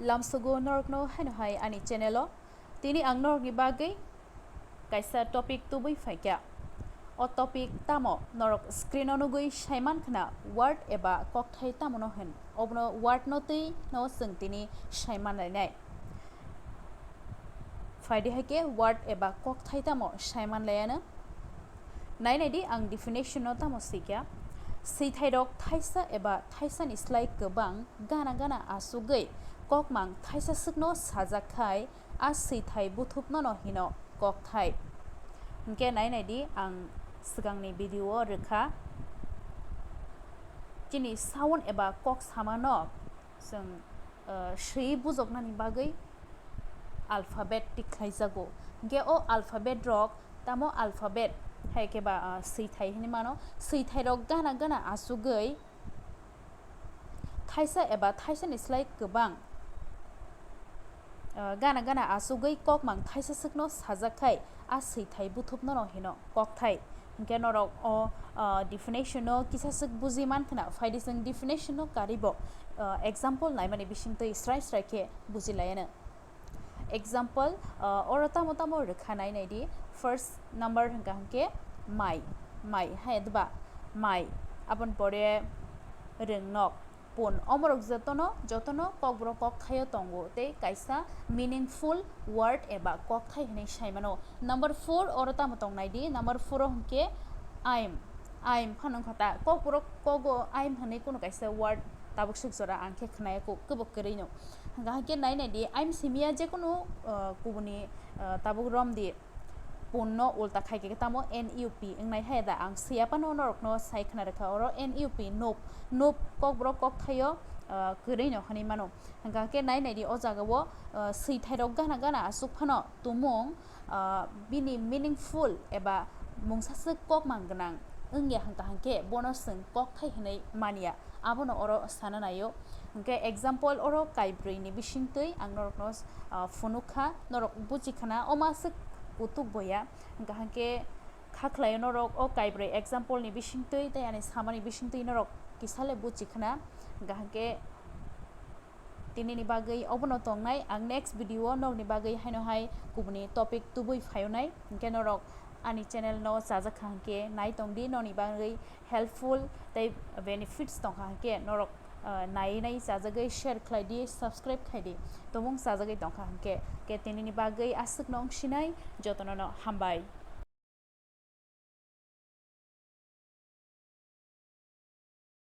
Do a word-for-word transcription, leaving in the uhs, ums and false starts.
Lamsogo norokno haino hai ani channel o. Tini ang norokni bagwi kaisa topic tubui phaikha. O topic tamo norok screen o nugwi saiman khna word eba kokthai tamo no hwn. Obono word no twi no chwng tini saiman lainai. Phaidi hai khe word eba kokthai tamo saiman laiano. Nai nai di ang definition no tamo swikha. Swithairok thaisa eba thaisani slai kwbang gana gana asugwi kokmang thaisa swkno sajak khai a swithai buthupno no hino kokthai. Hinkhe nai nai di ang swkangni video o rwkha. Chini sound eba kok samano chwng, uh, swi bujoknani bagwi alphabet tikhlaijago. Hinkhe o alphabet rok tamo alphabet hai khe ba, uh, swithai hinwi mano. Swithairok gana gana asugwi thaisa eba thaisani slai kwbang, uh, gana gana asugwi kokmang thaisa swkno sajak khai a swithai buthupno no hino kokthai. Hinkhe norok o, uh, definition no kisa swk buji man khna phaidi chwng definition no karibo, uh, example naimani bisingtwi srai srai khe buji laiano. Example, uh, oro tamo tamo rwkha nai nai di. First number hwnkha hwnkhe mai, mai hai dba mai, aboni pore rwngnok, pun. Omorok jotono, jotono kokborok kokthaio tongo tei kaisa meaningful word eba kokthai hwnwi saimano. Number four oro tamo tong nai di. Number four o hwnkhe aim, aim phano wngkha ta kokborok kogo aim hwnwi kunu kaisa word tabuk swk jora ang khe khwnaya kuk kwbo kwrwino. Hwnkha hwnkhe nai nai di, aim simiya jekunu, uh, kubuni, uh, tabuk rom di, pun no ulta khai khe tamo N U P wngnai hai da ang swiya phano norokno sai khna rwkha oro N U P nup, nup kokborok kokthaio, uh, kwrwino hwnwi mano. Hwnkha hwnkhe nai nai di o jaga o, uh, swithairok gana gana aswk phano tumung, ah, bini meaningful eba mungsaswk kokmang gwnang wngya hwnkha hwnkhe bono chwng kokthai hwnwi manya, abono oro sana naio. Hwnkhe example oro kaibrwi ni bisingtwi ang norokno, ah, phunukha, norok buchikhana omo aswk kutuk boya, hwnkha hwnkhe kha khlaio norok o kaibrwi example ni bisingtwi tei ani samani bisingtwi norok kisa le buchikhana, hwnkha hwnkhe Tinini bagwi obono tongnai, ang next video o nokni bagwi haino hai kubuni topic tubui phayonai, hinkhe norok ani channel no chajak kha hinkhe nai tongdi, nokni bagwi helpful tei benefits tongkha hinkhe norok, ah, nai nai chajagwi share khlaidi, subscribe khaidi, tobung chajagwi tongkha hinkhe. Khe tinini bagwi aswk nong sinai, jotono no hambai.